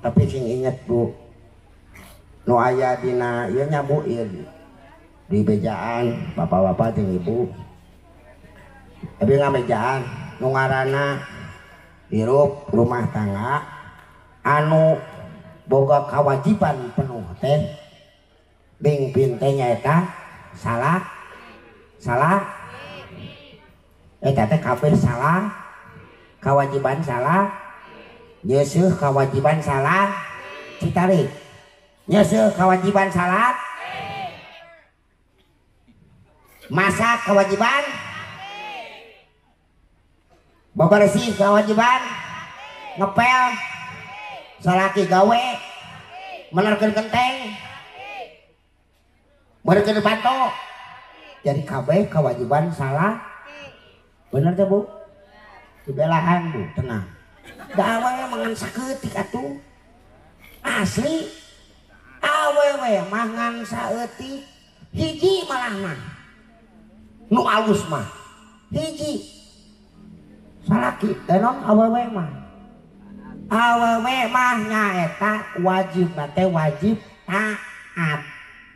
Tapi sing inget Bu, nu aya dina ieu nya Bu ieu di bejaan bapak-bapak jeung ibu. Tapi ngamejaan nu ngaranna hirup rumah tangga anu boga kewajiban penuh teh bingpin teh nyaeta salah salah eta teh kabeh salah kewajiban salah nyeuseuh kewajiban salah citarik nyeuseuh kewajiban salat masak kewajiban bebersih kewajiban ngepel salaki gawe menerkeun kenteng menerkeun bato jadi kabeh kewajiban salah bener teh Bu dibelahan Bu tenang da awewe mangan saeutik atuh asli awewe mangan saeutik hiji malah mah nu alus mah hiji salaki denon awewe mah awewe mah nyaeta wajib teh wajib taat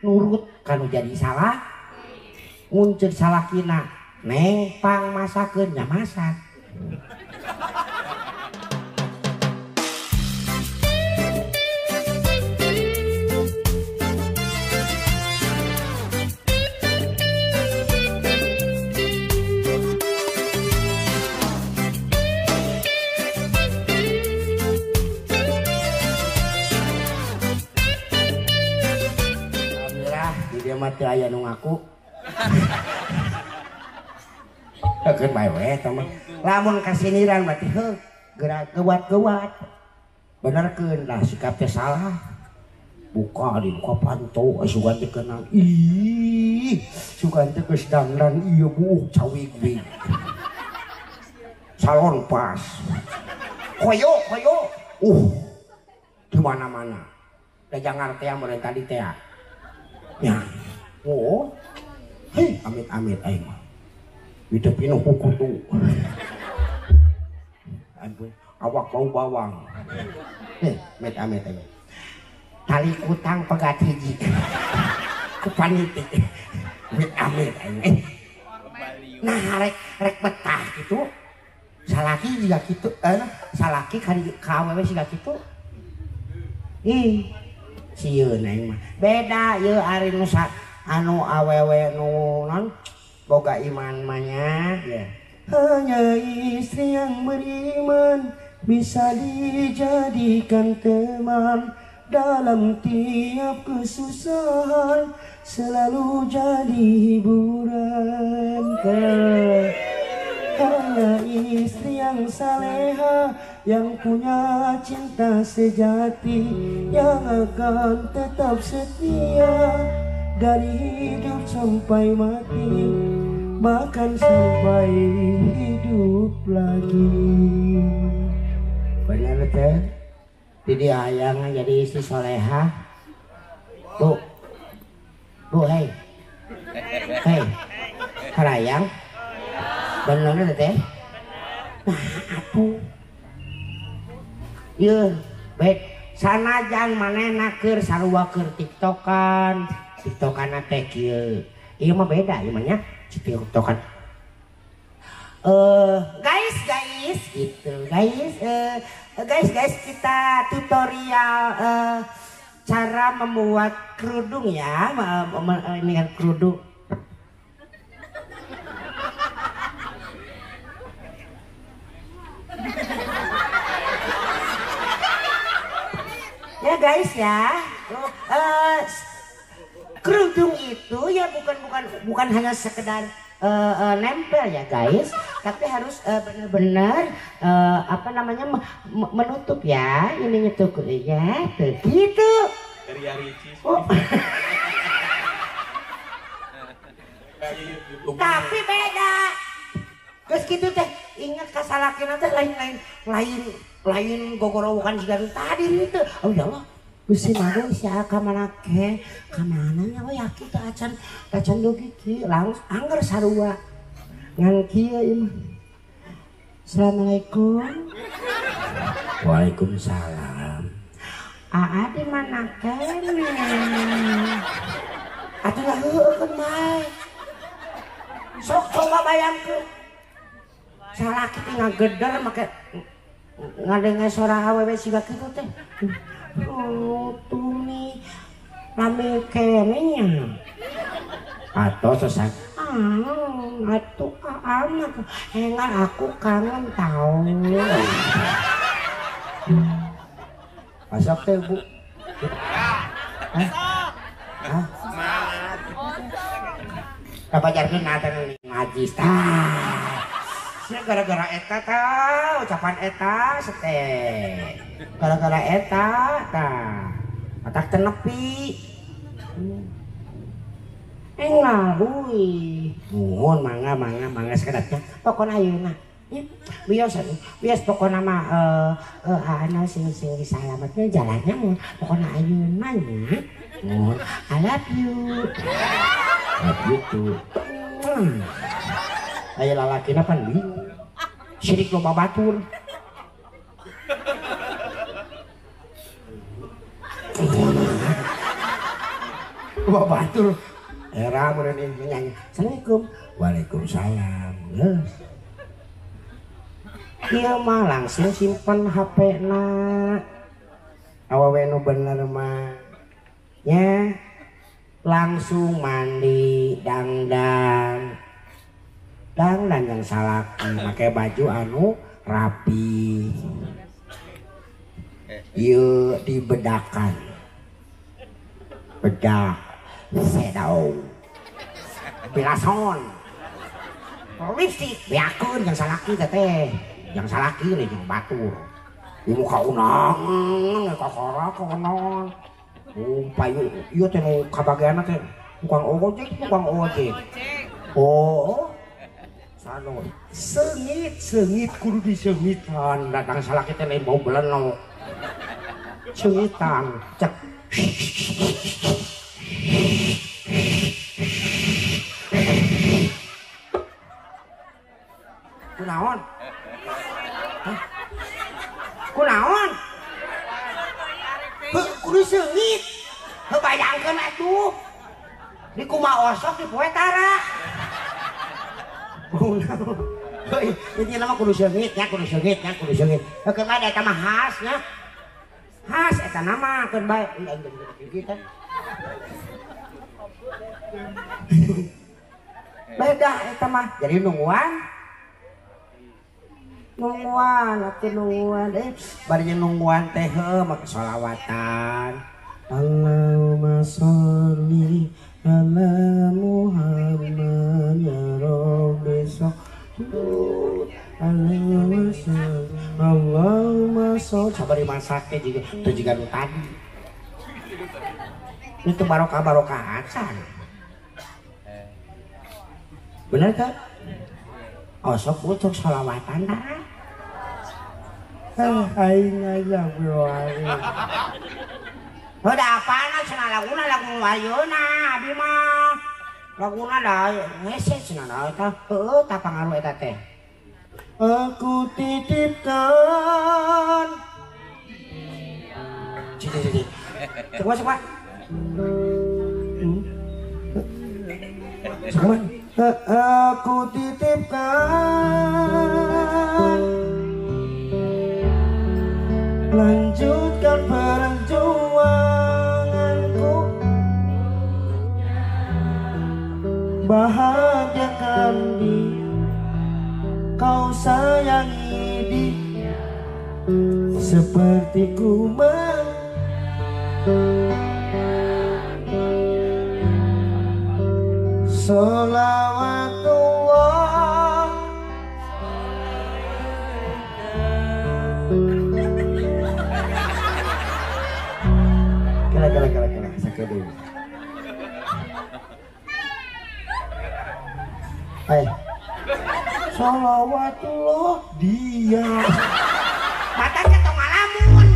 nurut kanu jadi salah nguncet salakina neng pang masakeun nya masak. Alhamdulillah di dieu mah teu aya nu ngaku. Keun bae we eta mah. Lamun kasiniran berarti heuh geura geuwat-geuwat. Benerkeun lah sikap teh salah. Buka di buka panto sugan teh kenal. Ih, sugan teh geus dangdan ieu buuk cawig-wig. Salon pas. Koyo koyo. Di mana-mana. Da jangan teh meureun tadi teh. Ya. Oh. Hei, amit-amit aing mah. Itu pinuh kutu. Ampun, awak bau bawang. Amit-amit aing. Tali kutang pegat hiji. Ku paniti. Amit-amit aing. Nah, rek betah gitu. Salaki juga gitu, salaki ka awewe siga kitu. Ih, sieun aing mah. Beda ieu ari nu anu awewe nu non boga iman mah nya. Ya. Hanya istri yang beriman bisa dijadikan teman dalam tiap kesusahan selalu jadi hiburan. Hanya istri yang saleha yang punya cinta sejati yang akan tetap setia dari hidup sampai mati bahkan sampai hidup lagi. Benar teh? Jadi hayang jadi istri soleha. Bu, bu hei, hei, harayang. Benar teh? Nah atuh. Yeuh, baik. Sanajan manehna keur sarua keur tiktokan, tiktokan teh kieu. Ieu mah beda ieu mah nya, tiktokan. Guys, guys gitu. Guys, guys, guys kita tutorial cara membuat kerudung ya, ini kan kerudung. Ya guys ya, kerudung itu ya bukan hanya sekedar nempel ya guys, tapi harus benar-benar apa namanya menutup ya ininya tuh ya tuh gitu. Oh. Tapi beda. Terus gitu teh ingat kasalakina teh lain gogorowokan siga tadi itu. Oh ya Allah. Bisi malu sia ka mana ke? Ka mana nya we yakin teh acan dugi kieu langsung angger sarua. Ngan kieu ieu mah. Assalamualaikum. Waalaikumsalam. Aa di mana keneh? Atuh lah heueuh bae. Sok coba bayangkeun. Salaki teh ngageder make ngadenge suara awewe siga kitu teh. Oh, tumi lami keneh nya. Atau sesak atuh amat enggak aku kangen tau. Masuk teh Bu. Hah? Hah? Kapajarkeun atuh ngaji tah. Sia gara-gara eta tah, ucapan eta seteh. Gara-gara eta tah. Otak teu nepi. Ngaruy. Nuhun mangga mangga mangga sakedapnya. Pokona ayeuna. Bios bios pokona mah anu sing sing salametna jalannya pokona ayeuna nya. Nuhun. I love you. Love you too. Aya lalakina pan bingung. Sirik loba batur. Loba batur. Era meureun nyanyi. Assalamualaikum. Waalaikumsalam. Geus. Ieu mah langsung simpen HP-na. Awewe nu bener mah nya langsung mandi dangdan. Dangdan yang salaki make baju anu rapi. Ieu dibedakan. Bedak sedau. Pilason. Lipstik beakeun yang salaki teh. Yang salaki nih yang batur. Di muka unang kakara konon. Oh, payu ieu teh nu kabageanna teh tukang ojek, tukang ojek. Oh. Sano. Seungit, seungit kudu diseungitan datang salaki teh lain bau belenok. Seungitan, cek. Kunaon? Hah? Kunaon? Heuh, kudu seungit. Heuh bayangkeun atuh. Di kumaha osok di poe tara. Kunaon? Heuh, ieu mah kudu seungit nya, kudu seungit nya, kudu seungit. Heuh keun bae eta mah khas nya. Khas eta nama keun bae. Kita. Beda eta mah. Jadi nungguan. Nungguan atuh nungguan bari nungguan teh heuh make sholawatan. Allahumma sholli ala Muhammad ya Rabbi sholli alaihi wasallam. Allahumma sholli sabari masak teh jiga teu jiga nu tadi. Itu barokah barokah acan. Bener teh? Osok untuk sholawatan tah. Aing aja bro aing. Udah apaan cenah laguna lagu ayeuna abi mah. Laguna da hese cenah da eta heueuh tah pangaruh eta teh. Aku titipkan. Cik cik cik. Coba coba. Coba. Aku titipkan, lanjutkan perjuanganku, bahagiakan dia, kau sayangi dia seperti ku sholawatullah. Kira kira kira kira sakedeung. Hai. Sholawatullah dia. Mata tong ngalamun.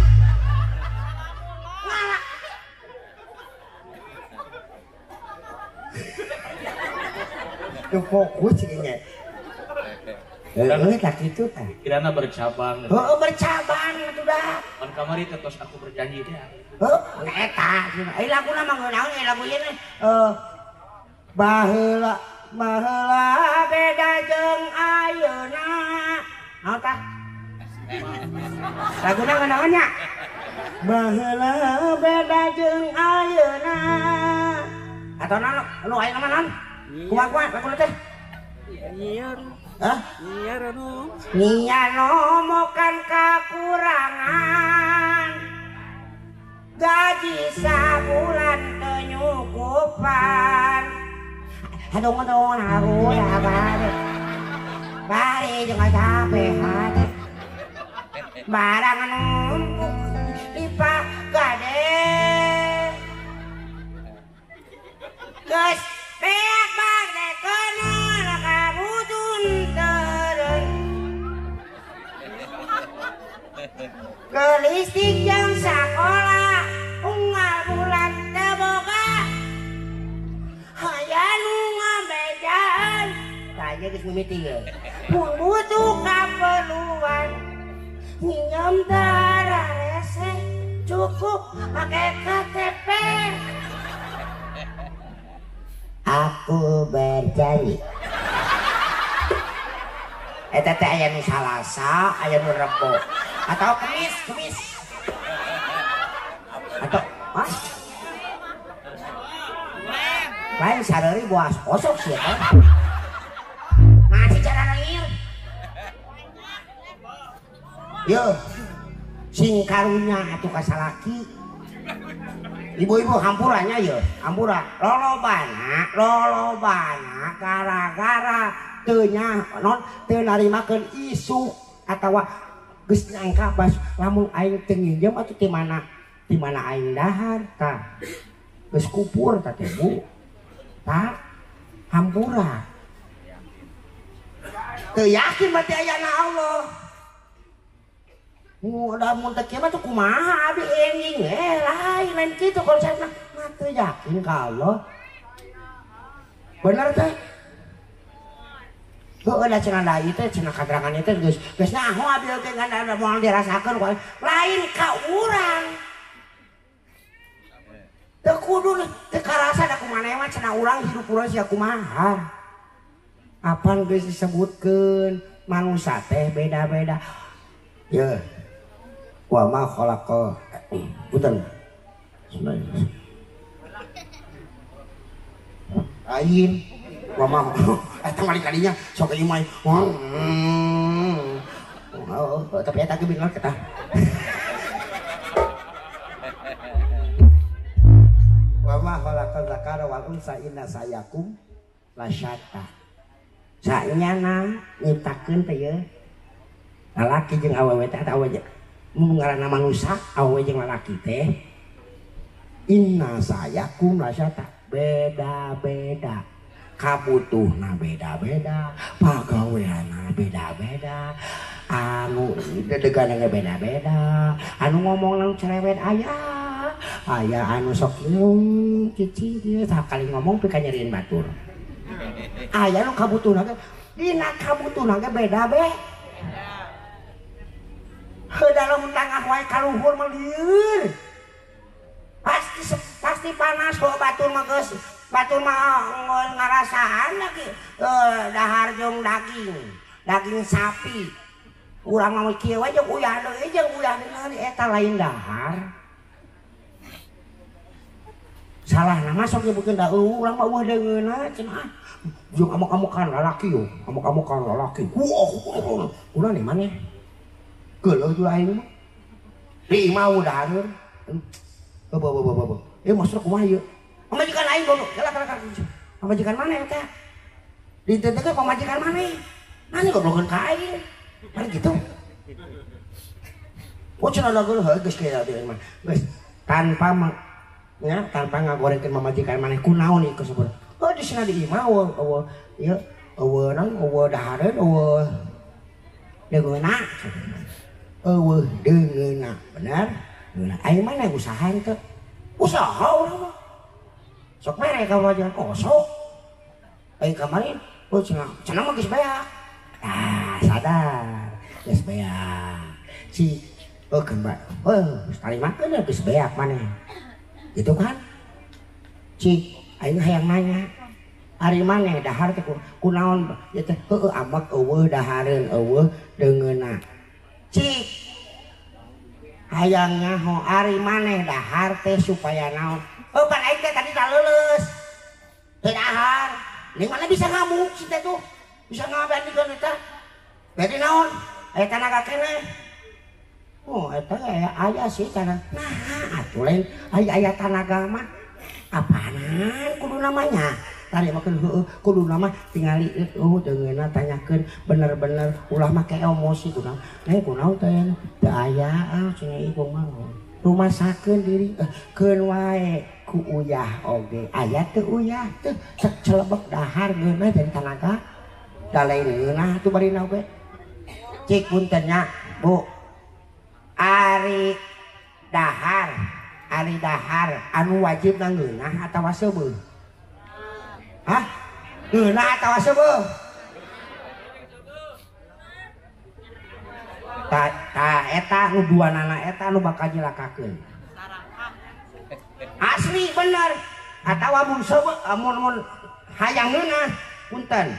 Ngala. Teu fokus ieu nya. Heeh tah kitu tah. Kirana bercabang. Heeh bercabang atuh dah. Pan kamari teh tos aku berjanji teh. Heuh eta cenah. Ai laguna mah ngeunaheun ai lagu ieu teh baheula baheula beda jeung ayeuna. Naon tah? Laguna ngeunaheun nya? Baheula beda jeung ayeuna. Atau naon nu ayeuna mah naon? Kumaha laguna teh? Nyiar. Hah? Nyiar anu. Nyiar nomokan kakurangan. Gaji sabulan teu nyukupan. Aduh aduh aku ya bari. Bari jeung capek hate. Barang numpuk di pagade. Geus beak bade keuna kabutun teureun. Ke listrik jeung sakola unggal bulan teu boga. Aya nu ngabejaan. Tah ieu geus mimiti ye. Mun butuh kaperluan minjem darah rese cukup pakai KTP. Aku berjanji. Eta teh aya nu Salasa, aya nu Rebo. Atau Kemis, Kemis. Atau ah? Lain sareuri boas osok sih eta. Ngaji cara nangir. Yo, sing karunya atuh ka salaki. Ibu-ibu hampuranya ya, hampura. Lolobana, lolobana gara-gara teu nya non teu narimakeun isu atawa geus nyangka bas lamun aing teu nginjem atuh ti mana aing dahar tah. Geus kupur tah teh Bu. Tah hampura. Teu yakin berarti ayana Allah. Udah mun teh kieu mah tuh kumaha abi enjing lain lain kitu konsepna mah teu yakin ka Allah. Bener teh? Heueuh da cenah da ieu teh cenah katerangan ieu teh geus geus nyaho abi oge ngan moal dirasakeun lain ka urang. Teu kudu teu karasa da kumaha mah cenah urang hidup urang sia kumaha. Apan geus disebutkeun manusia teh beda-beda. Ye. Wa ma khalaqa punten. Lain wa ma eta mali kadinya sok ieu mah. Oh, tapi eta ge bener kita. Wa ma khalaqal dzakara wal unsa inna sa'yakum lasyatta. Sanyana nyiptakeun teh ye. Lalaki jeung awewe teh atawa mun ngaranna manusa awewe jeung lalaki teh inna sayakum lasyata beda-beda kabutuhna beda-beda pagaweanna beda-beda anu dedegana ge beda-beda anu ngomongna cerewet aya aya anu sok inung cicing kieu sakali ngomong pika nyerieun batur aya nu kabutuhna ge dina kabutuhna ge beda-beda. Dalam tangah wae kaluhur mah lieur. Pasti pasti panas kok batur mah geus batur mah ngarasaan lagi dahar jeung daging, daging sapi. Urang mah kieu we jeung uyah deui jeung uyah deui eta lain dahar. Salah nama sok nyebutkeun da urang mah eueuh deungeunna cenah. Jeung amuk-amukan lalaki yo, amuk-amukan lalaki. Wah, urang di mana? Geuleuh jual aing mah. Di imah udahan. Beuh. Eh maksudna kumaha ieu? Pamajikan aing goblok. Kala kala kala. Pamajikan mana eta? Di teh teh pamajikan mana? Mana goblokeun ka aing? Mana gitu. Oh cenah da geuleuh geus kieu teh mah. Geus tanpa nya tanpa ngagorengkeun pamajikan maneh kunaon ieu kasebut. Oh di sana di imah eueuh ieu eueuh naon eueuh dahareun eueuh deungeunna. Eueuh deungeunna, bener? Deungeunna. Aing mana usaha teu? Usaha urang mah. Sok mere ka pamajikan osok. Aing kamari oh cenah cenah mah geus beak. Tah, Sadar geus beak si keun bae geus tarimakeun geus beak maneh gitu kan cik aing hayang nanya ari maneh dahar teh kunaon ieu teh heueuh amek eueuh dahareun eueuh deungeunna cik hayang nyaho ari maneh dahar teh supaya naon oh pan aing teh tadi leuleus teu dahar ning mana bisa ngamuk si teh tuh bisa ngabandikeun eta berarti naon aya tanaga keneh oh eta aya sih tanaga nah atuh lain aya tanaga mah apaanan kudu namanya tadi makan heueuh kudu nama tingali eueuh deungeunna tanyakeun bener-bener ulah make emosi kunaon eh kunaon teh teu aya cenah ieu mah rumasakeun diri keun wae ku uyah oge aya teu uyah teu cek celebek dahar ngeunah jadi tanaga da lain ngeunah atuh barina oge cik punten nya Bu ari dahar anu wajib na ngeunah atawa seubeuh hah ngeunah atawa seubeuh ta eta nu duanana eta nu bakal nyilakakeun asli bener atawa mun seubeuh mun hayang ngeunah punten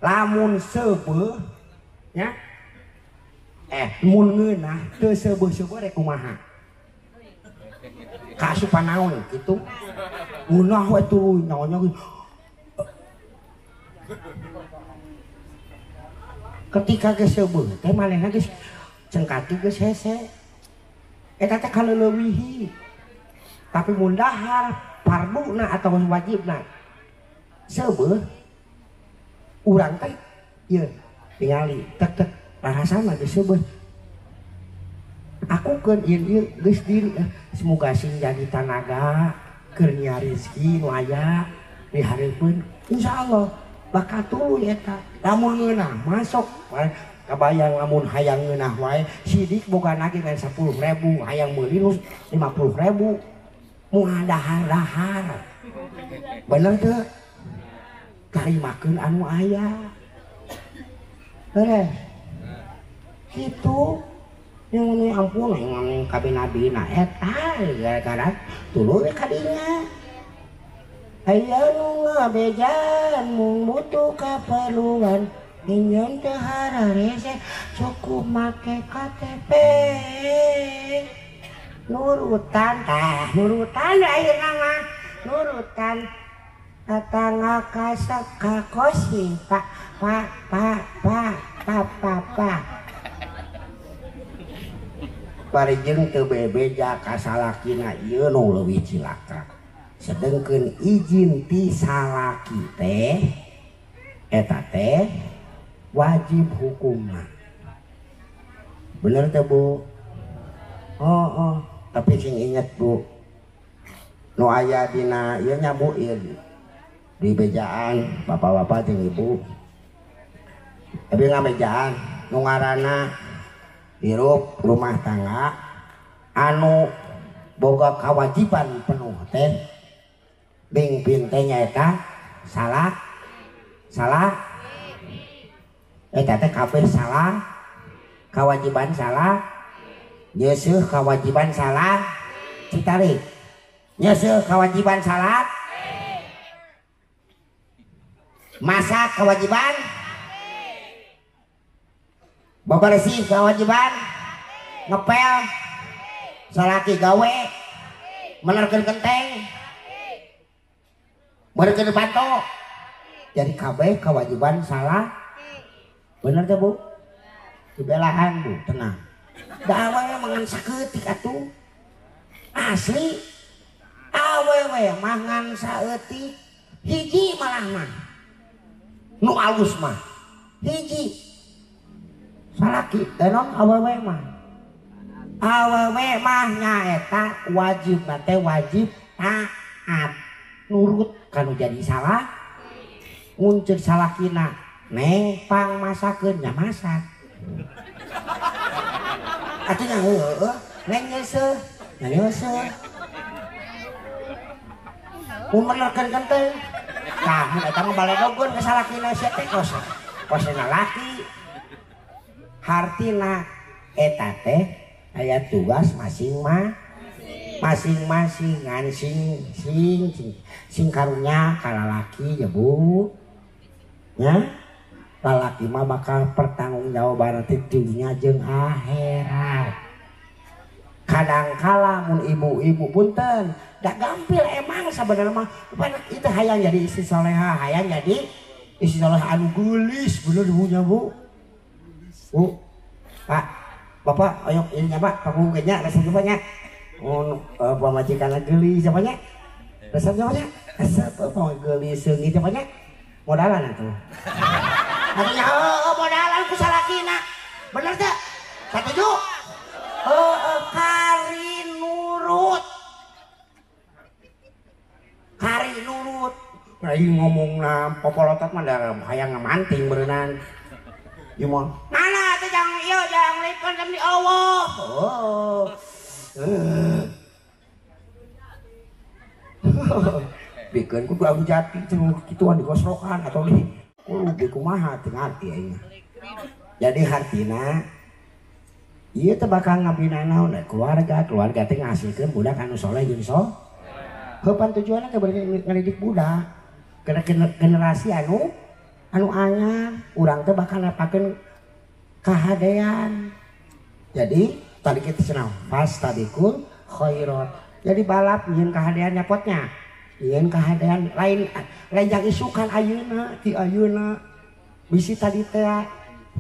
lamun seubeuh nya mun ngeunah teu seubeuh-seubeuh rek kumaha kasupan naon kitu ngeunah we tuluy nyaonya ketika geus seubeuh teh manehna geus cengkati geus hese eta teh kaleulewihi tapi mun dahar farduna atawa wajibna seubeuh urang teh ieu tingali tek tek rasana geus seubeuh aku keun ieu geus diri semoga sing jadi tanaga keur nyari rezeki nu aya di hareupeun insyaallah bakal tuluy eta lamun ngeunah masuk kabayang lamun hayang ngeunah wae sidik boga nage ngan 10.000 hayang meuli nu 50.000 moal dahar-dahar bener teu tarimakeun anu aya beres kitu yang ampun yang kabeh nabi na eta gara-gara tuluy kadinya aya nu ngabejan mung butuh kaperluan minjem teu hararese cukup make KTP nurutan tah nurutan akhirna mah nurutan tetangga ka kosi pak pak pak pak pak pak pak parijeng teu bebeja ka salakina ieu nu leuwih cilaka sedengkeun izin ti salaki teh eta teh wajib hukumna bener teh Bu oh oh tapi sing inget Bu nu aya dina ieu nya Bu ieu di bejaan bapak-bapak jeung ibu tapi ngabejaan nu ngaranna hirup rumah tangga anu boga kewajiban penuh teh bingpin teh nyaeta salah salah eta teh kabeh salah kewajiban salah nyeuseuh kewajiban salah citarik nyeuseuh kewajiban salah masak kewajiban bebersih kewajiban ngepel salaki gawe menerkeun kenteng menerkeun bato jadi kabeh kewajiban salah bener teh Bu dibelaan Bu tenang da awewe mangan saeutik atuh asli awewe mangan saeutik hiji malah mah nu alus mah hiji salaki tenon awewe mah nyaeta wajib teh wajib taat nurut kanu jadi salah nguncek salakina neng pang masakeun nya masak atuh nya heueuh neng nyeuseuh nya nyeuseuh mun menerkeun kenteng tah mun eta mah baledogeun ka salakina sia teh kos Kosena laki. Hartina eta teh aya tugas masing-masing ngan sing sing sing sing karunya ka lalaki ya Bu. Nya lalaki mah bakal pertanggungjawaban ti dunya jeung akhirat. Kadangkala mun ibu-ibu punten da gampil emang sabenerna mah itu hayang jadi istri soleha, hayang jadi istri soleha anu geulis bener ibunya Bu. Bu, Pak, Bapak ayo ieu nya Pak, paku ge nya resep coba nya. Mun pamajikanna geulis coba nya. Resep coba nya. Resep apa geulis seungit coba nya. Modalan atuh. Atuh nya heueuh modalan ku salakina. Bener teu? Satuju? Heueuh kari nurut. Kari nurut. Lain ngomongna popolotot mah da hayang ngamanting beureunan. Ieu mah mana teh jang ieu jang lipon demi Allah. Oh. Bikeun kudu anu jati cenah kituan digosrokan atau di kudu kumaha teu ngarti aing. Jadi hartina ieu teh bakal ngabina naon keluarga, keluarga teh ngasilkeun budak anu soleh jeung soleh. Heupan tujuanna teh ngadidik budak. Generasi anu anyar urang teh bakal napakeun kahadean. Jadi tadi kita cenah fastabiqul khairat. Jadi balap nyieun kahadean nyapotnya. Nyieun kahadean lain lain jang isukan ayeuna ti ayeuna. Bisi tadi teh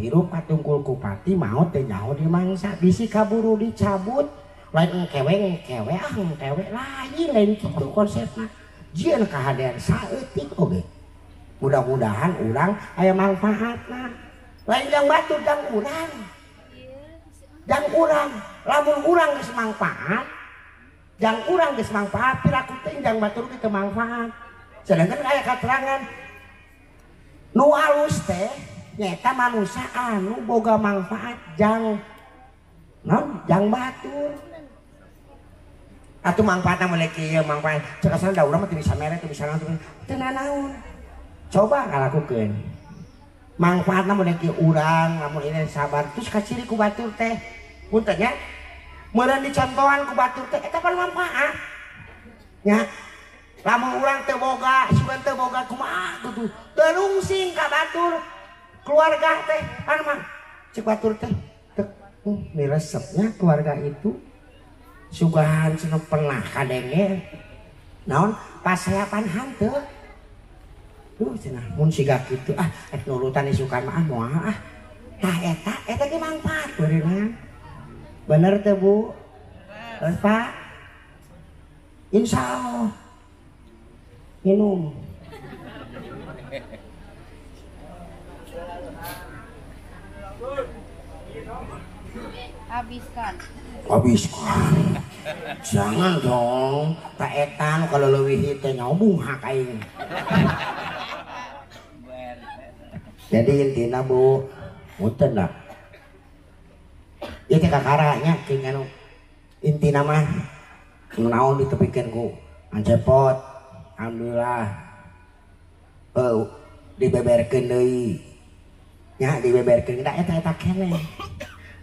hirup katungkul kupati maot teh nyaho di mangsa bisi kaburu dicabut lain engkewe engkewe ah engkewe lain lain kitu konsepna. Jieun kahadean saeutik oge. Mudah-mudahan urang aya manfaatna. Lain jang batur jang urang. Jang urang, lamun urang geus mangfaat, jang urang geus mangfaat piraku teh jang batur ge teu mangfaat. Sedangkan aya katerangan nu alus teh nyaeta manusia anu boga manfaat jang naon jang batur. Atuh mangfaatna mun kieu mangfaat cek asana da urang mah teu bisa mere teu bisa naon teu nanaon. Coba ngalakukeun. Mangfaatna mun kieu urang lamun ini sabar terus kaciri ku batur teh. Punten nya. Meureun dicontohan ku batur teh eta pan manfaat. Nya. Lamun urang teu boga, sugan teu boga kumaha kitu. Teu rungsing ka batur. Keluarga teh anu mah cek batur teh teu ni resepnya keluarga itu sugan cenah pernah kadenge. Naon paseapan hanteu. Duh cenah mun siga kitu ah rek nurutan isukan mah ah moal ah. Tah eta eta ge mangfaat beureunna. Bener teu Bu? Bener Pak? Insyaallah. Minum. Habiskan. Habiskan. Jangan dong. Tak etan kalau leuwih teh nyobung hak aing. Jadi intina Bu, punten lah. Ieu teh kakaranya king anu intina mah naon ditepikeun ku ancepot. Alhamdulillah. Heuh dibeberkeun deui. Nya dibeberkeun da eta eta keneh.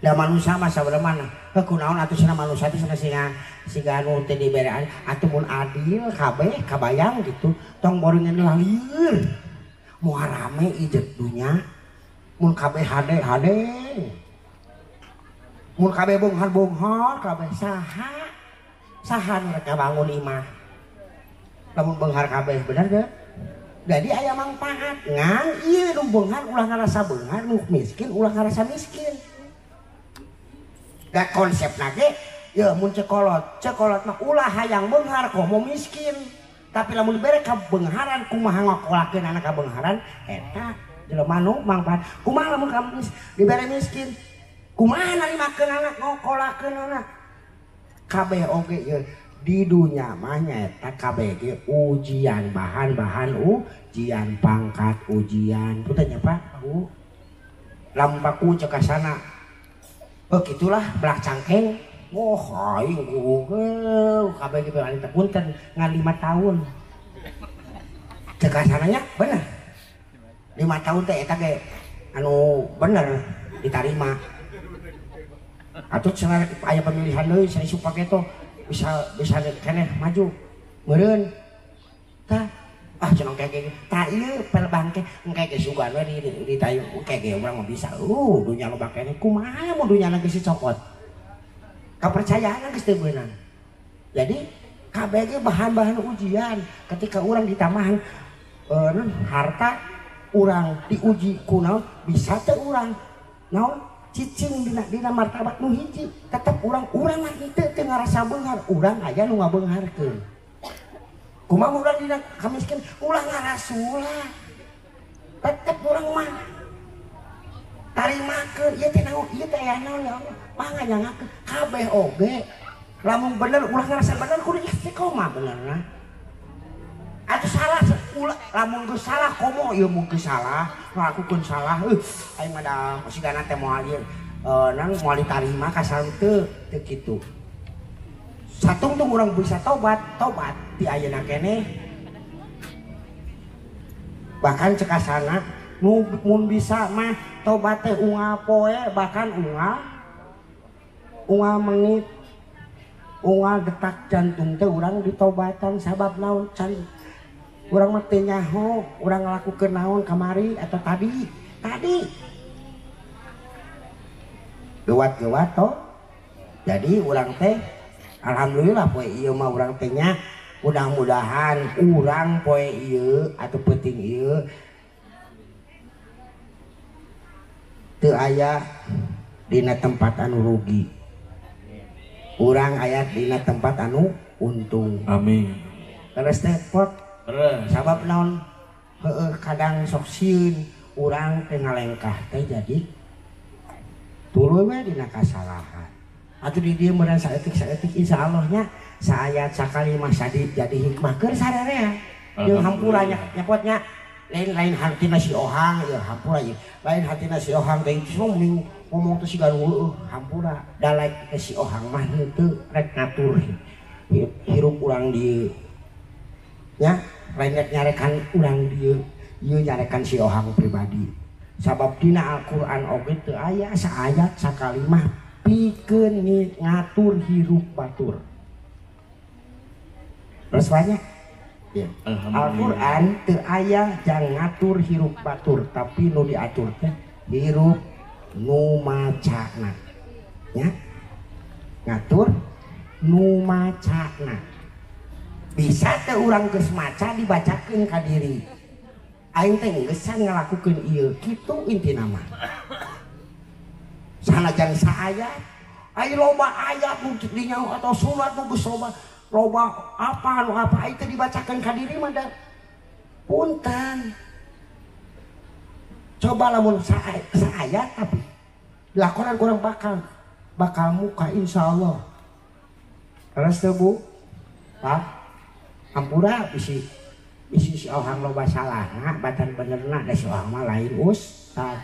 Da manusia mah sabenerna mah heuh kunaon atuh cenah manusia teh cenah siga anu teu diberean atuh mun adil kabeh kabayang gitu tong boringan lieur. Moal rame ijet dunya mun kabeh hade hade mun kabeh beunghar beunghar kabeh saha saha nu rek ngabangun imah lamun beunghar kabeh bener teu? Jadi aya mangfaat ngan ieu nu beunghar ulah ngarasa beunghar nu miskin ulah ngarasa miskin. Da konsepna ge yeuh mun cekolot cekolot mah ulah hayang beunghar komo miskin. Tapi lamun dibere kabeungharan kumaha ngokolakeun anak kabeungharan eta jelema nu mangfaat. Kumaha lamun dibere miskin kumaha narimakeun anak ngokolakeun anak kabeh oge yeuh di dunya mah nyaeta kabeh ge ujian bahan-bahan ujian pangkat ujian punten nya Pak Bu lamun paku cek kasana oh gitulah belak cangkeng. Wah, aing kudu kabeh ge bari teh punten ngan 5 tahun. Cek kasananya bener. 5 tahun teh eta ge anu bener ditarima. Atuh cenah aya pemilihan deui saya Supaketo bisa bisa keneh maju meureun tah ah cenah engke tah ieu pel bangke engke ge sugan we di tayu engke ge urang mah bisa dunya loba keneh kumaha mun dunyana geus dicokot kapercayaan geus teu beunang. Jadi kabeh ge bahan-bahan ujian ketika urang ditambahan harta urang diuji kunaon bisa teu urang naon cicing dina martabat nu hiji tetep urang mah teu teu ngarasa beunghar urang aya nu ngabeungharkeun kumaha urang dina kamiskin ulah ngarasula tetep urang mah tarimakeun ieu teh naon ieu teh aya naon ya Allah panganyangakeun kabeh oge lamun bener ulah ngarasa bener kudu istiqomah benerna atuh salah ulah lamun geus salah komo ieu mun geus salah ngalakukeun salah aing mah da sigana teh moal ieu nang moal ditarima kasal teu teu kitu satungtung urang bisa tobat tobat di ayeuna keneh bahkan cekasana nu mun bisa mah tobat teh unggal poe bahkan unggal menit unggal detak jantung teh urang ditobatan sabab naon can urang mah teu nyaho urang ngalakukeun naon kamari atau tadi tadi gewat-gewat toh. Jadi urang teh alhamdulillah poe ieu mah urang teh nya mudah-mudahan urang poe ieu atau peuting ieu teu aya dina tempat anu rugi urang aya dina tempat anu untung. Amin. Terus teh pot sabab naon heueuh kadang sok sieun urang teh ngalengkah teh jadi tuluy we dina kasalahan atuh di dieu meureun saeutik-saeutik insyaallah nya saayat sakali mah sadi jadi hikmah keur sararea jeung hampura nya nyapotnya lain-lain hartina si Ohang ieu hampura ieu lain hartina si Ohang teh semua mending ngomong teh siga heueuh hampura da lain si Ohang mah henteu rek ngatur hirup urang dieu nya lain rek nyarekan urang dieu ieu nyarekan si Ohang pribadi sabab dina Al-Qur'an oge teu aya saayat sakalimah pikeun ngatur hirup batur. Terus banyak ya. Al-Qur'an teu aya jang ngatur hirup batur tapi nu diatur teh hirup nu macana nya ngatur nu macana bisa teh urang geus maca dibacakeun ka diri aing teh geus ngalakukeun ieu kitu intina mah sanajan saayat ai loba ayat nu dinyaho atau surat nu geus loba loba apa nu apa aing teh dibacakeun ka diri mah da punten coba lamun saayat tapi dilakonan kurang bakal muka insyaallah. Terus teu Bu Pak ampura bisi bisi si Ohang loba salahna batan benerna da si Ohang mah lain ustad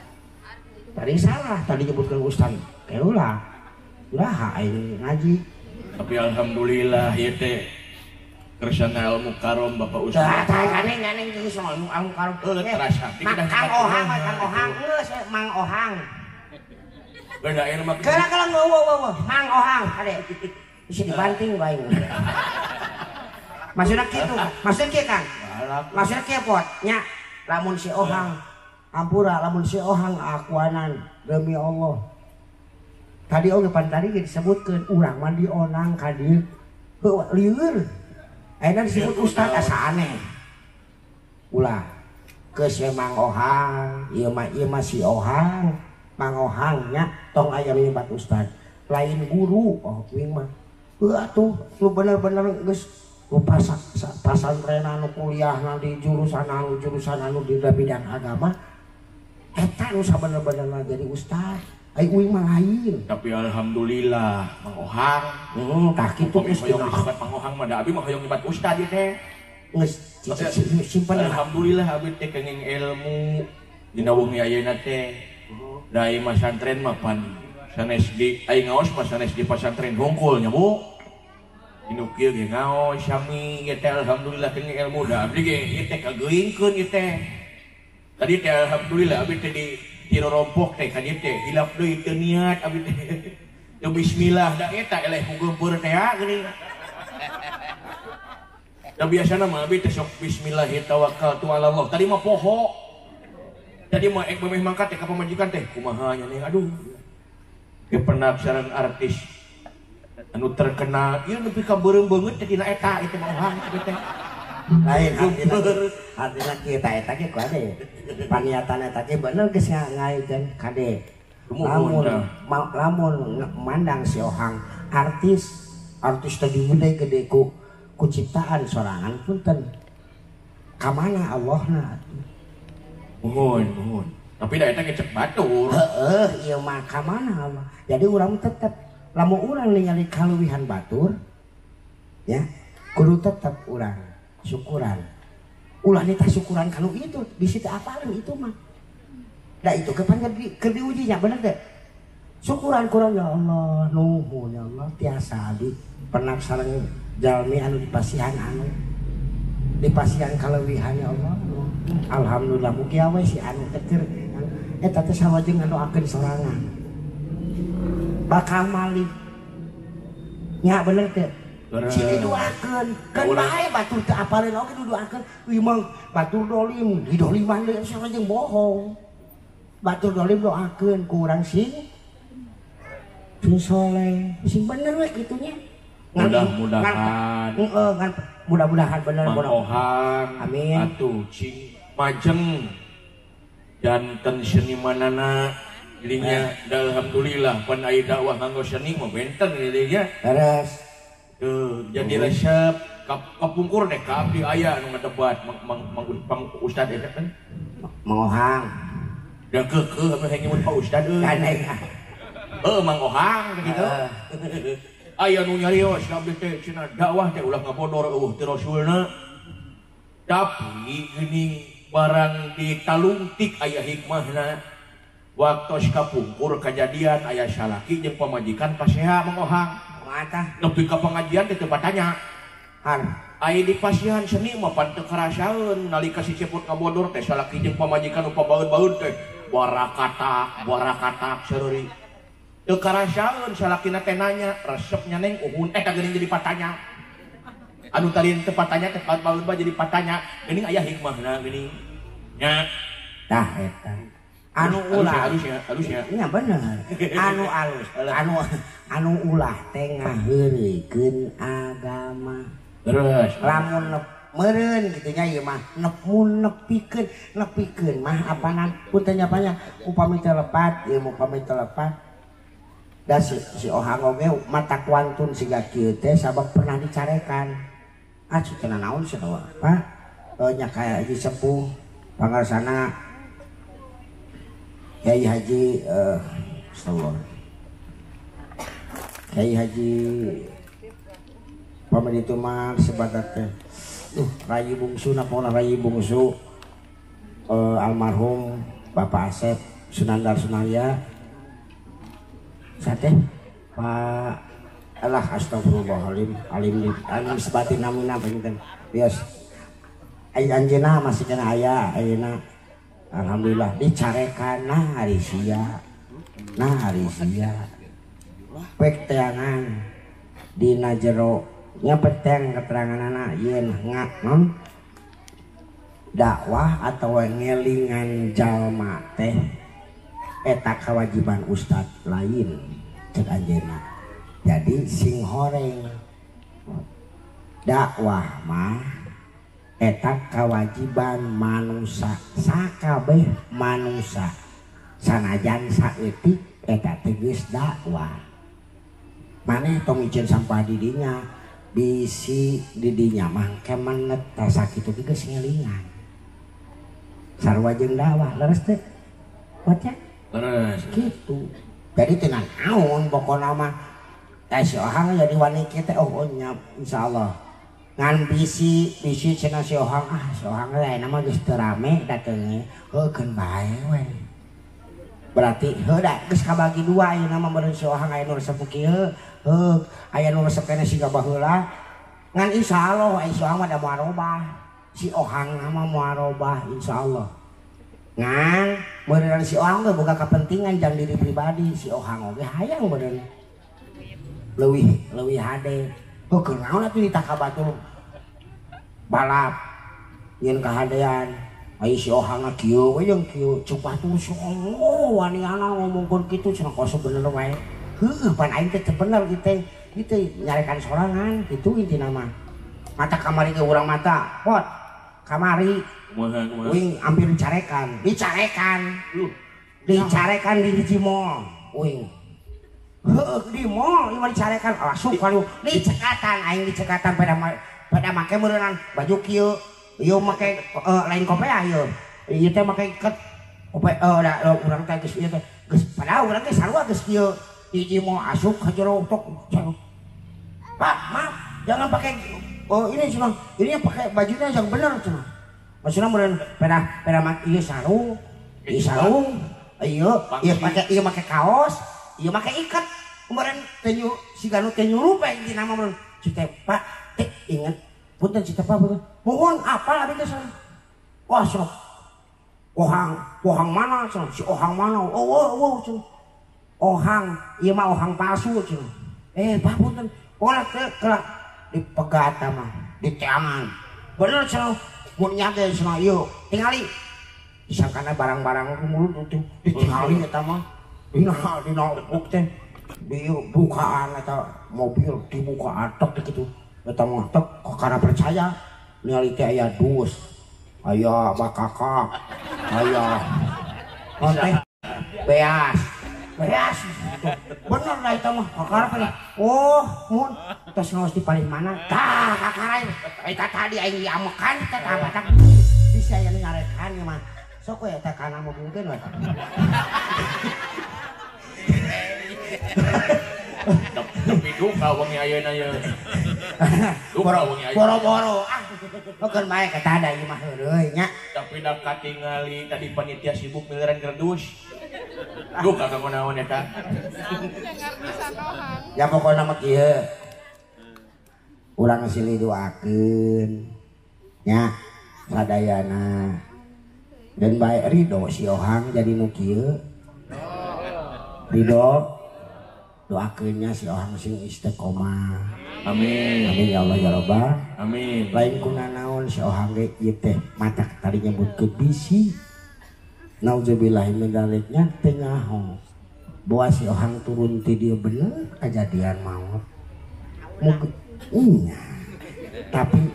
tadi salah tadi nyebutkeun ustad keulah ulah aing ngaji tapi alhamdulillah ieu teh kersana ilmu karom Bapak Ustad tah gandeng geus ilmu karom terasa Kang Ohang Kang Ohang geus Mang Ohang beda ilmu kala-kala eueuh Mang Ohang ade bisa dibanting bae maksudna kitu maksudna kieu Kang maksudna kieu pot nya lamun si Ohang ampura lamun si Ohang akuanan demi Allah tadi oge pan tadi disebutkeun urang mah dionang ka dieu heueuh lieur ayeuna disebut ustad asa aneh ulah geus we Mang Ohang ieu mah si Ohang Mang Ohang nya tong aya nyebat ustad lain guru oh kuing mah heuh atuh lu bener-bener geus lu pasantren anu kuliah di jurusan anu di bidang agama eta nu sabener-benerna jadi ustad ai uing mah lain tapi alhamdulillah Mang Ohang tah kitu geus hoyong disebut Mang Ohang mah da abi mah hoyong nyebat ustad ieu teh geus simpen alhamdulillah abi teh kenging ilmu dina wengi ayeuna teh da ieu masantren mah pan sanes di ai ngaos mah sanes di pasantren hungkul nya Bu inu kieu ge ngaos sami ieu teh alhamdulillah kenging ilmu da abdi ge ieu teh kageuingkeun ieu teh tadi teh alhamdulillah abi teh di tiro rompok teh ka dieu teh hilap deui teu niat abdi teh. Teu bismillah da eta eleh ku geumpeur teh geuning. Da biasana mah abdi teh sok bismillahirrahmanirrahim tawakkaltu ala Allah. Tadi mah poho. Tadi mah ek memeh mangkat teh ka pamajikan teh kumaha nya nih aduh. Ge pendak sareng artis anu terkenal ieu nepi ka beureum beungeut teh dina eta ieu mah ohang kitu teh. Lain artina kita eta ge ku ade. Paniatan eta ge bener geus ngaikeun kade. Lamun lamun mandang si ohang artis artis tadi gede-gede ku ciptaan sorangan punten. Ka mana Allahna atuh? Nuhun, nuhun. Tapi da eta ge cek batur. Heeh, ieu mah ka mana Allah. Jadi urang tetep lamun urang ningali kaluwihan batur ya, kudu tetep urang syukuran. Ulah nitah syukuran kanu itu, bisi teu apaleun itu mah. Da itu kapan keur diuji nya bener teh. Syukuran kurang ya Allah, nuhun ya Allah tiasa abdi penak sareng jalmi anu dipasihan anu dipasihan kaleuwihan ya Allah. Alhamdulillah mugi we si anu teh keur eta teh sawajeng ngadoakeun sorangan. Bakal malih. Nya bener teh. Sing didoakeun, kan bae batur teu apaleun oge didoakeun, ieu mah batur dolim, didoliman deui sareng bohong. Batur dolim doakeun ku urang sing sing soleh, sing bener we kitu nya. Mudah-mudahan. Heeh, ngan mudah-mudahan bener Mang Ohang. Amin. Atuh cing majeng janten senimanana dirinya alhamdulillah pan aya dakwah nganggo seni mah benten dirinya. Beres. Tuh, jadi resep kapungkur deh ka abdi aya anu ngadebat mang ustad eta kan. Mang Ohang. Da keukeuh anu hayang nyebut Pak Ustad euy. Heuh Mang Ohang gitu. Aya nu nyarios ka abdi teh cenah dakwah teh ulah ngabodor eueuh teu rasulna. Tapi geuning barang ditalungtik aya hikmahna. Waktos kapungkur kajadian aya salaki jeung pamajikan pasea Mang Ohang. Nepi ka pengajian teh teu batanya. Aya di pasihan seni mah pan teu karasaeun nalika si Cepot ngabodor teh salaki jeung pamajikan nu pabaeun-baeun teh barakatak barakatak seuri. Teu karasaeun salakina teh nanya resep nya neng uhun eta geuning jadi patanya. Anu tadi teu patanya teh pabaeun bae jadi patanya geuning aya hikmahna geuning. Nya. Tah eta. Anu ulah alus ya, alus ya. Nya bener. Anu alus, anu ulah teh ngaheureuykeun agama. Terus lamun meureun kitu nya ieu mah mun nepikeun, nepikeun mah apanan punten nya nya upami teu lepat, ieu upami teu lepat. Da si Ohang oge mata kuantun siga kieu teh sabab pernah dicarekan. Ah cenah naon cenah Pak? Nya kaya Haji Sepuh pangarsana Kiai Haji Kiai Haji pamit itu mah sebagai teh Rayi Bungsu napona Rayi Bungsu almarhum Bapak Asep Sunandar Sunarya sate Pak alah astagfirullahaladzim alim alim sebatin namina panginten bias anjeunna masih kena aya ayeuna alhamdulillah dicarekan nah hari sia pek teangan dina jero nya peteng keteranganana yeun non dakwah atau ngelingan jalma teh eta kewajiban ustad lain cek anjeunna. Jadi sing horeng dakwah mah eta kewajiban manusia sakabeh manusia sanajan saeutik eta teh geus dakwah. Maneh tong iceun sampah di dinya bisi di dinya mah kemenet tah sakitu ge geus ngelingan sarua jeung dakwah leres teh baca leres kitu. Jadi teu naon pokona mah teh si Ohang jadi wani kieu teh oh nya insyaallah ngan bisi bisi cenah si Ohang ah si Ohang teh ayeuna mah geus teu rame dateng heuh keun bae we. Berarti heuh da geus kabagi dua ayeuna mah meureun si Ohang aya nu resep kieu heuh aya nu resep keneh siga baheula ngan insyaallah aya si Ohang mah da moal robah si Ohang mah moal robah insyaallah. Ngan meureun si Ohang ge boga kepentingan jang diri pribadi si Ohang oge hayang meureun leuwih leuwih hade. Heuh kunaon atuh ditakabatur balap nyeun kahadean. Ai si Ohang kieu we jeung kieu ceuk batur si oh waniana ngomongkeun kitu cenah kos bener wae. Heueuh pan aing teh teu bener ieu teh. Ieu teh nyarekan sorangan kitu intina mah. Mata kamari ge urang mata pot kamari uing hampir dicarekan, dicarekan. Dicarekan di hiji mall uing. Heueuh di mall ieu mah dicarekan asup ka dicekatan aing dicekatan pada make meureunan baju kieu. Ieu make lain kopeah ieu. Ieu teh make iket kope da urang teh geus ieu teh geus padahal urang teh sarua geus kieu. Hiji mau asup ka jero tok. Pak, maaf, jangan pakai oh ini cenah. Ini yang pakai bajunya yang bener cenah. Maksudna meureun peda make ieu sarung, ieu sarung, ieu ieu make ieu make kaos, ieu make iket. Meureun teh siga nu teh nyurup intina mah meureun. Cik teh, Pak, teh inget punten cik teh Pak punten. Mohon apa abi teh cenah. Wah sok. Ohang, ohang mana cenah? Si ohang mana? Oh, oh, oh cenah. Ohang, ieu mah ohang palsu cenah. Eh, Pak punten. Pola teh kelak dipegat mah, diteangan. Bener cenah, mun nya ge cenah ieu tingali. Disangkana barang-barang mulut teh ditingali eta mah. Dina dina buk teh dibukaan eta mobil dibukaan tek kitu. Eta mah tek karena percaya ningali teh aya dus, aya bakakak, aya teh beas. Beas. Bener lah eta mah kakara. Oh, mun tos ngaos di paling mana? Tah kakara eta tadi aing diamekan teh tah batak. Bisa aya nu nyarekan ieu mah. Sok we eta kana mobilkeun we. Tapi duka wengi ayeuna ye. Duka wengi ayeuna. Boro-boro ah. Keun bae eta da ieu mah heureuy nya. Tapi da katingali tadi panitia sibuk miliran kerdus. Duka ka kunaon eta. Ya pokona mah kieu. Urang silih doakeun nya sadayana. Dan bae ridho si Ohang jadi nu kieu. Ridho doakeunnya si Ohang sing istiqomah. Amin. Amin ya Allah ya Rabbal. Amin. Lain kuna naon si Ohang ge ieu teh mata tadi nyebutkeun bisi. Nauzubillahi min dzaliknya teu nyaho. Boa si Ohang turun ti dieu bener kajadian maot. Mungkin nya. Tapi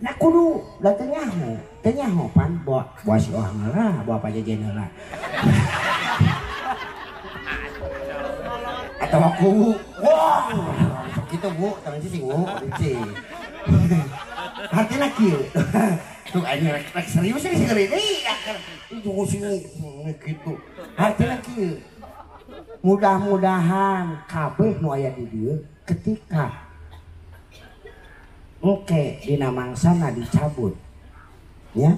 nah kudu da teu nyaho. Teu nyaho pan boa boa si Ohang heula, boa pajajen heula. Atau aku wah gitu bu tangan cicing bu cicing artinya kieu tuh aing rek serius sih sih ini itu sih gitu artinya kieu mudah-mudahan kabeh nu aya di dieu ketika engke dina mangsana dicabut nya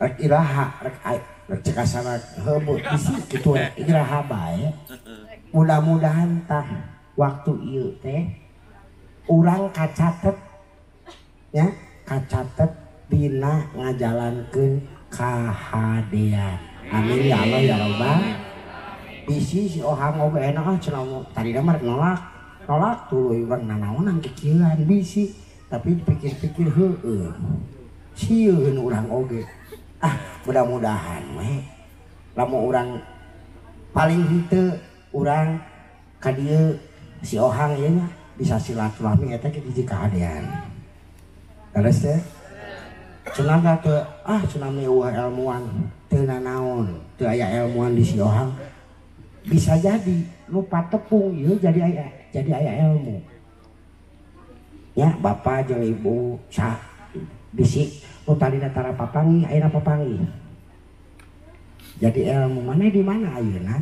rek iraha rek rek cekasana heubeut bisi kitu rek iraha bae. Mudah-mudahan tah waktu ieu teh urang kacatet nya kacatet dina ngajalankeun kahadean. Amin ya Allah ya Rabbal. Bisi si Ohang oge enak ah cenah tadina mah rek nolak. Nolak tuluy urang nanaonan kikieuan bisi tapi dipikir-pikir heueuh. Sieun urang oge. Ah mudah-mudahan we lamun urang paling henteu urang ka dieu si Ohang ieu nya bisa silaturahmi eta ge hiji kahadean. Terus teh cenah teu ah cenah meueuh ilmuwan teu nanaon, teu aya ilmuwan di si Ohang. Bisa jadi lupa tepung ieu jadi aya ilmu. Ya bapak jeung ibu sa bisi nu tadina tara papanggih ayeuna papanggih. Jadi ilmu mana di mana ayeuna?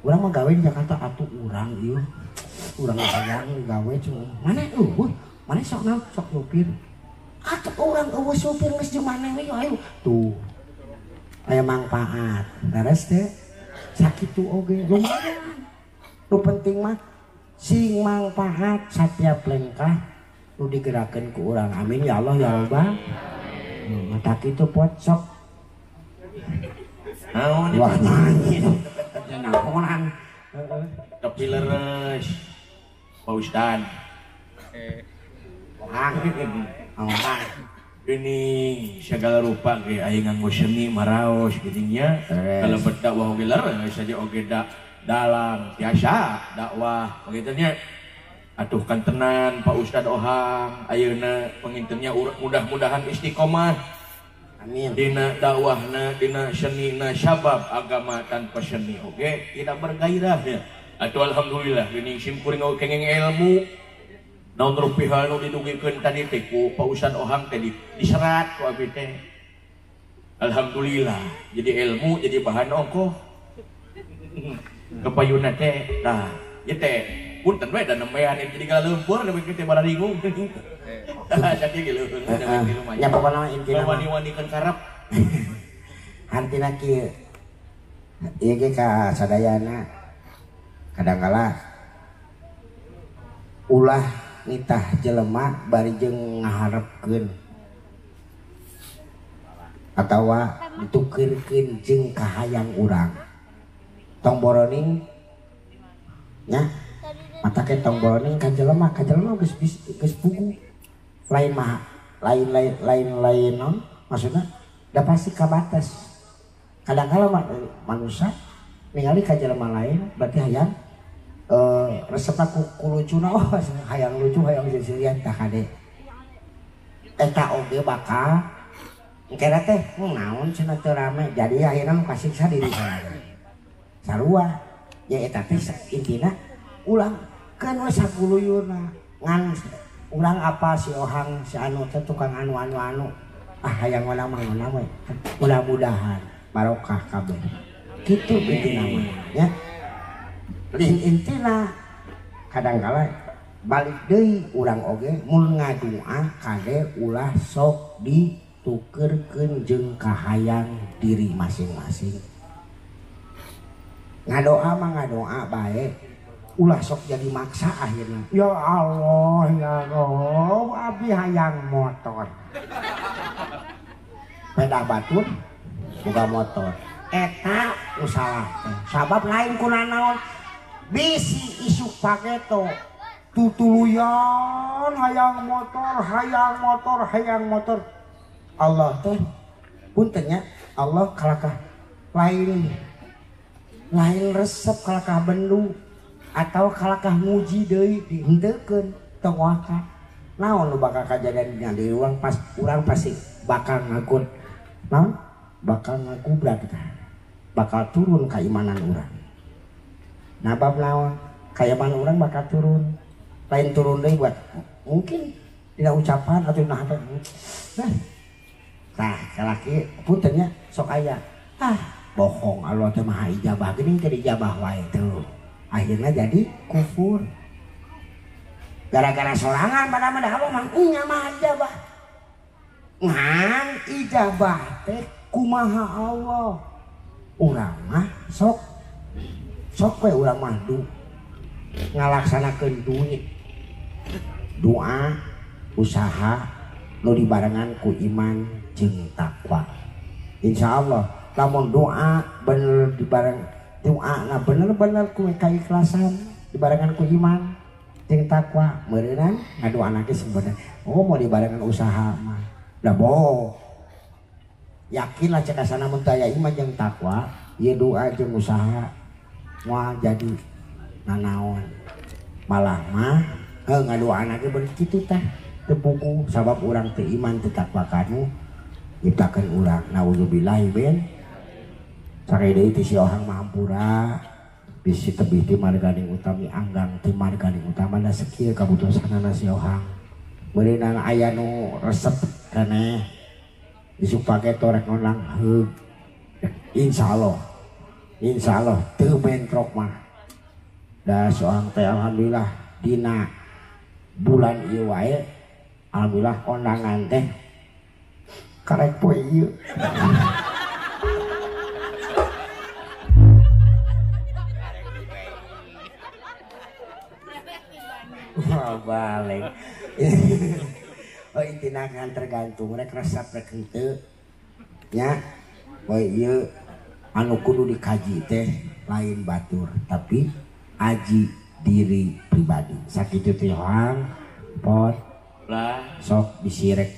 Urang mah gawe di Jakarta atuh urang ieu. Urang hayang gawe cuma mana eueuh, mana sok naon sok nyupir. Atuh urang eueuh supir geus jeung maneh we ayo. Tuh. Aya mangpaat. Beres teh. Sakitu oge lumayan. Nu penting mah sing mangpaat satiap lengkah nu digerakkeun ku urang. Amin ya Allah ya Rabbal. Mata kitu pot sok. Naon wah nangis. Naonan. Tapi leres. Pak Ustad. Ohang. Ohang. Ini segala rupa ge aya nganggo seni maraos geuning nya. Kalau berdakwah oge leres saja oge dalang biasa dakwah begitu nya. Atuh kantenan Pak Ustad Ohang ayeuna pangintennya mudah-mudahan istiqomah. Amin. Dina dakwahna, dina senina sabab agama tanpa seni oge tidak bergairah ya. Atuh alhamdulillah geuning simkuring oge kenging ilmu. Naon rupi hal nu didugikeun tadi teh ku Pak Ustad Ohang teh diserat ku abi teh. Alhamdulillah jadi ilmu jadi bahan ongkoh. Kepayuna teh tah ieu teh punten we da nembean jadi galaleumpur da teh bararingung. Tah jadi ge leuheung da we lumayan. Nya pokona intina mah wani-wanikeun karep. Hartina kieu. Ieu ge ka sadayana kadangkala ulah nitah jelema bari jeung ngaharepkeun atawa ditukeurkeun jeung kahayang urang. Tong boroning nya mata ke tong boroning ka jelema geus geus pugu. Lain mah lain lain lain lain non maksudna da pasti kabatas. Kadang-kala manusia ningali ka jelema lain berarti hayang resep aku lucuna oh hayang lucu hayang seserian tah kade eta oge bakal engkena teh naon cenah teu rame jadi akhirna nu kasiksa diri sorangan sarua ya eta teh intina ulang keun we sakuluyurna ngan urang apa si Ohang si anu teh tukang anu anu anu ah hayang mana mah mana we mudah-mudahan barokah kabeh kitu intina mah nya. Intina kadangkala balik deui urang oge mun ngadua kade ulah sok ditukeurkeun jeung kahayang diri masing-masing. Ngadoa mah ngadoa bae ulah sok jadi maksa akhirna. Ya Allah ya Rob abdi hayang motor. Peda batur boga motor. Eta nu salah teh. Sabab lain kunanaon bisi isuk paketo tutuluyan hayang motor hayang motor hayang motor. Allah teh punten nya Allah kalakah lain lain resep kalakah bendu atau kalakah muji deui dihenteukeun tong waka naon nu bakal kajadian dina diri urang pas urang pasti bakal ngagut naon bakal ngagubrak tah bakal turun keimanan urang. Nabab naon keimanan urang bakal turun lain turun deui buat mungkin tidak ucapan atau nah nah tah salaki punten nya sok aya ah bohong Allah teh maha ijabah geuning teh ijabah wae tuh akhirnya jadi kufur gara-gara sorangan pada mah Allah mah nya maha ijabah ngan ijabah teh kumaha Allah urang mah sok sok we urang mah du ngalaksanakeun duit doa usaha nu dibarengan ku iman jeung takwa. Insyaallah lamun doa bener dibareng doa na bener-bener ku kaikhlasan dibarengan ku iman jeung takwa meureunnan ngadoana ge sebenarnya oh mau dibarengan usaha mah da bohong. Yakinlah cek asana mun teu aya iman jeung takwa ieu doa jeung usaha moal jadi nanaon malah mah ngadoana ge bener kitu tah teu puguh sabab urang teu iman teu takwa kanu nyiptakeun urang. Nauzubillahi min sakali deui ti si Ohang mah hampura bisi tebih ti marganing utami anggang ti marganing utama da sakieu kabutusanana si Ohang meureunana aya nu resep keneh isuk pake torek ngonang heug insyaallah insyaallah teu bentrok mah da si Ohang teh alhamdulillah dina bulan ieu wae alhamdulillah kondangan teh karek poe ieu. Wah balik. Oh intina kan tergantung rek resep rek henteu nya. Poe ieu anu kudu dikaji teh lain batur tapi aji diri pribadi. Sakitu teh hoang pot lah sok disirek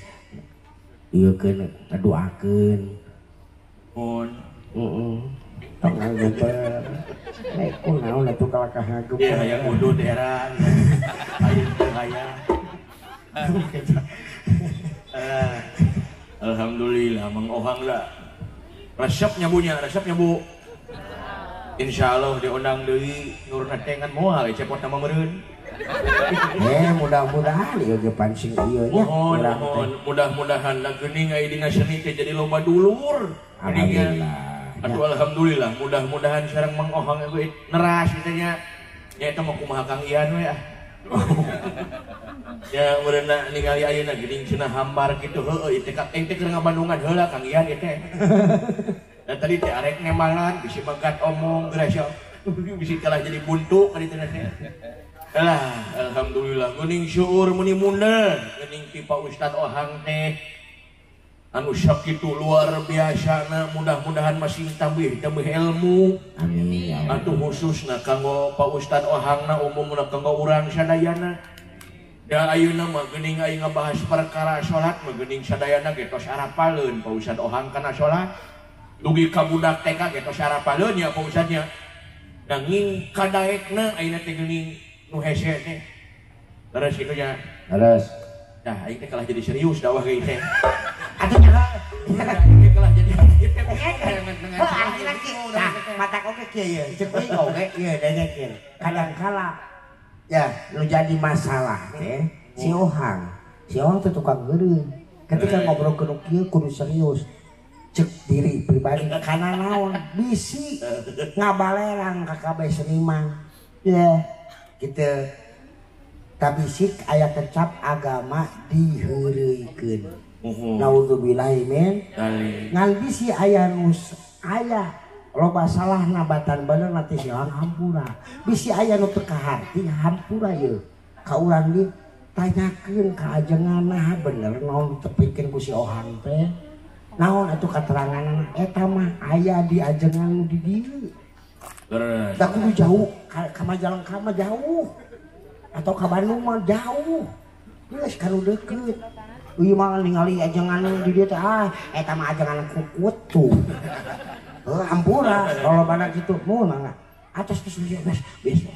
ieu keun ngadoakeun. Mun heeh. Tong ngageupeun. Rek kunaon atuh kalakah ngageupeun. Ieu hayang udud era. Hayang teu hayang. Alhamdulillah Mang Ohang lah. Resepnya bunya, resepnya Bu. Insya Allah diundang deui nurna teh ngan moal cepot nama meureun. Mudah-mudahan ieu ge pancing ieu nya. Mohon, mohon, mudah-mudahan da geuning aya dina seni teh jadi loba dulur. Alhamdulillah. Aduh alhamdulillah, mudah-mudahan sareng Mang Ohang ge neras kitu nya. Nya eta mah kumaha Kang Ian we ah. Ya meureunna ningali ayeuna geuning cenah hambar kitu heueuh ieu teh teh keur ngabandungan heula Kang Ian ieu teh. Da tadi teh arek nembalan bisi megat omong geura bisi kalah jadi buntu ka ditu teh. Alah alhamdulillah geuning syuur meuni mundel geuning ti Pak Ustad Ohang teh anu sakitu luar biasana mudah-mudahan masih tambih tambih ilmu. Amin. Atuh khususna kanggo Pak Ustad Ohangna umumna kanggo urang sadayana. Da ayeuna mah geuning aya ngabahas perkara salat mah geuning sadayana ge tos arapaleun Pak Ustad Ohang kana salat. Dugi ka budak TK ge tos arapaleun ya Pak Ustadnya. Nanging kadaekna ayeuna teh geuning nu hese teh. Terus kitu nya. Terus. Nah, aing teh kalah jadi serius dakwah ge teh. Atuh nya aing teh kalah jadi ieu teh. Nah, mata oge kieu ye, ceuk euy oge ieu dengekeun. Kadang kala ya nu jadi masalah teh si Ohang. Si Ohang teh tukang geureun. Ketika ngobrol ke nu kieu kudu serius. Cek diri pribadi kana naon bisi ngabalerang ka kabeh seniman. Ya, gitu. Tapi sik aya kecap agama diheureuykeun. Naudzubillahi min ngan bisi aya nu aya loba salahna batan bener nanti si Ohang hampura. Bisi aya nu teu kaharti hampura ye. Ka urang di tanyakeun ka ajengan nah bener naon tepikeun ku si Ohang teh. Naon atuh kateranganna eta mah aya di ajengan nu di dieu. Leres. Da kudu jauh ka Majalengka mah jauh. Atau ka Bandung mah jauh. Geus ka nu deukeut. Ieu mah ningali ajengan di dieu teh ah eta mah ajengan kukut tuh. Heuh hampura lolobana kitu mun mangga. Atos geus geus geus.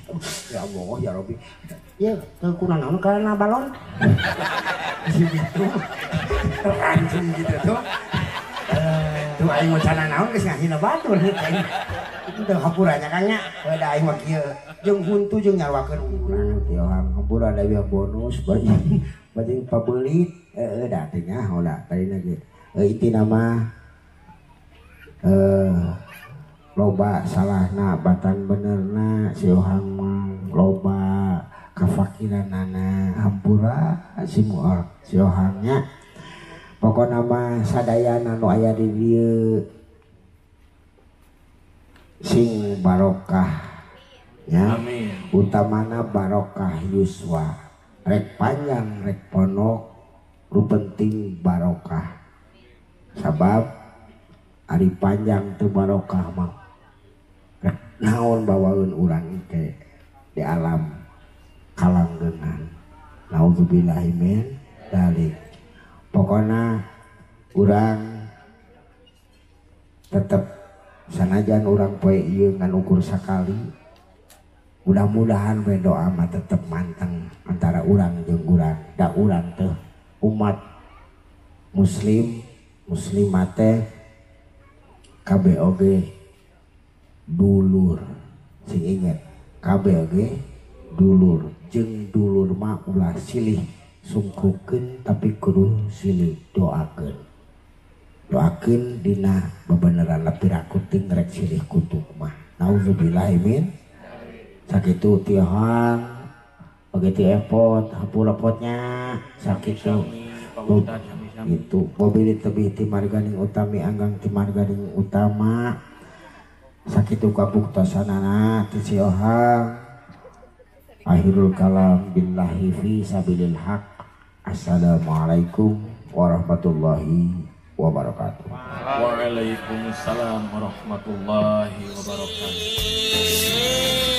Ya Allah ya Rabbi. Ieu teu kunaon kana balon. Gitu. Rancung gitu tuh. Tuh aing mah cana naon geus ngahina batur aing. Teu hampuranya Kang nya, da aing mah kieu. Jeung huntu jeung nyaruakeun urang. Teu hampura da ieu bonus bajing bajing pabeulit heueuh da teh nyaho da tadina ge. Intina mah loba salahna batan benerna si Ohang mah loba kafakiranana hampura si mual si Ohangnya. Pokona mah sadayana nu aya di dieu sing barokah ya. Amin. Utamana barokah yuswa. Rek panjang rek ponok nu penting barokah. Sabab ari panjang teu barokah mah rek naon bawaeun urang teh di alam kalanggengan. Naudzubillahi min dzalik. Pokona urang tetep sanajan urang poe ieu ngan ukur sakali mudah-mudahan we doa mah tetep manteng antara urang jeung urang da urang teh umat muslim muslimat teh kabeh oge dulur sing inget kabeh oge dulur jeung dulur mah ulah silih sungkukeun tapi kudu silih doakeun doakeun dina bebeneran piraku ting rek silih kutuk mah naudzubillahi min sakitu ti Ohang oge ti epot hampura potnya sakitu itu mobil tebih ti marganing utami anggang ti marganing utama sakitu kabuktosanana ti si Ohang. Akhirul kalam billahi fi sabilil haq. Assalamualaikum warahmatullahi wabarakatuh. Waalaikumsalam warahmatullahi wabarakatuh.